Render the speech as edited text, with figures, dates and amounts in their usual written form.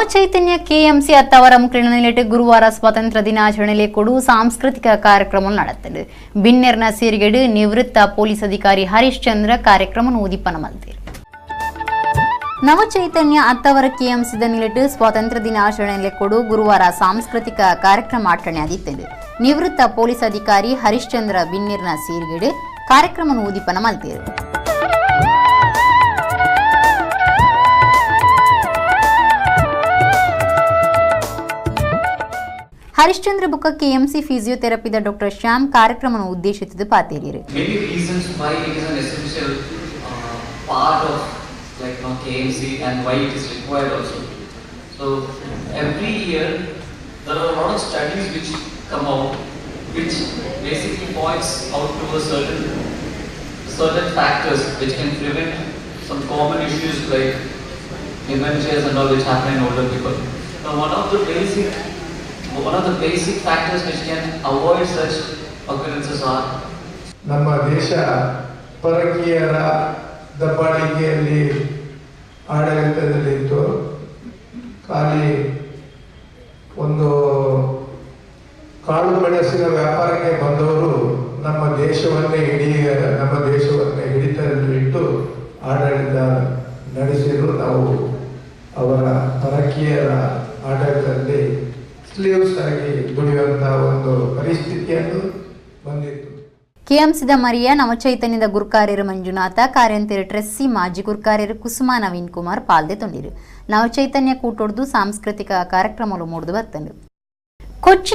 Navachaitanya KMC Attavar ಮುಕ್ಲಿನ ನಿಲೆಟ್ ಗುರುವಾರ ಸ್ವಾತಂತ್ರ್ಯ ದಿನಾಚರಣೆ ಕೊಡು ಸಾಂಸ್ಕೃತಿಕ ಕಾರ್ಯಕ್ರಮ ನಡೆತಂಡು. ಬಿನ್ನೆರ್ನ ಸೇರಿಗೆಡು ನಿವೃತ್ತ ಪೊಲೀಸ್ ಅಧಿಕಾರಿ ಹರೀಶ್ ಚಂದ್ರ ಕಾರ್ಯಕ್ರಮ ಉದಿಪನ ಮಲ್ತೇರು. ನವಚೈತನ್ಯ ಅತ್ತವರ ಕೆಎಂಸಿದ ನಿಲೆಟ್ ಸ್ವಾತಂತ್ರ್ಯ ದಿನಾಚರಣೆ ಕೊಡು ಗುರುವಾರ ಸಾಂಸ್ಕೃತಿಕ ಕಾರ್ಯಕ್ರಮ ಆಚರಣೆ ಆದಿತ್ತಂಡು. ನಿವೃತ್ತ ಪೊಲೀಸ್ ಅಧಿಕಾರಿ ಹರಿಶ್ಚಂದ್ರ ಬಿನ್ನೆರ್ನ ಸೇರಿಗೆಡು ಕಾರ್ಯಕ್ರಮ ಉದಿಪನ ಮಲ್ತೇರು. ಹರಿಶ್ಚಂದ್ರ ಬುಕ್ಕ ಕೆಎಂಸಿ ಫಿಸಿಯೋಥೆರಪಿದ ಡಾಕ್ಟರ್ ಶ್ಯಾಮ್ ಕಾರ್ಯಕ್ರಮ ಉದ್ದೇಶಿಸಿದ ಪಾತೇರಿಯರು. Many reasons why it is an essential part of like KMC and why it is required also. So every year there are a lot of studies which come out, which basically points out to a certain factors which can prevent some common issues like dementias and all which happen in older people. Now one of the basic factors which can avoid such occurrences are ನಮ್ಮ ದೇಶ ಪರಕೀಯರ ದಬ್ಬಾಳಿಕೆಯಲ್ಲಿ ಆಡಳಿತದಲ್ಲಿತ್ತು. ಖಾಲಿ ಒಂದು ಕಾಳು ಮೆಣಸಿನ ವ್ಯಾಪಾರಕ್ಕೆ ಬಂದವರು ನಮ್ಮ ದೇಶವನ್ನೇ ಹಿಡಿತದಲ್ಲಿಟ್ಟು ಆಡಳಿತ ನಡೆಸಿದ್ರು. ನಾವು ಅವರ ಪರಕೀಯರ ಆಡಳಿತದಲ್ಲಿ ಸ್ಲೇವ್ಸ್ ಆಗಿ ದುಡಿಯುವಂತಹ ಒಂದು ಪರಿಸ್ಥಿತಿಯನ್ನು ಬಂದಿತ್ತು. ಕೆಎಂಸಿದ ಮರಿಯ, ನವಚೈತನ್ಯದ ಗುರ್ಕಾರ್ಯರು ಮಂಜುನಾಥ, ಕಾರ್ಯಂತೆರು ಟ್ರೆಸ್ಸಿ, ಮಾಜಿ ಗುರ್ಕಾರ್ಯರು ಕುಸುಮಾ ನವೀನ್ ಕುಮಾರ್ ಪಾಲ್ದೆ ತೊಂಡಿರು. ನವಚೈತನ್ಯ ಕೂಟೊಡ್ದು ಸಾಂಸ್ಕೃತಿಕ ಕಾರ್ಯಕ್ರಮಗಳು ಮೂಡ್ದು ಬತ್ತಂಡು. ಕೊಚ್ಚಿ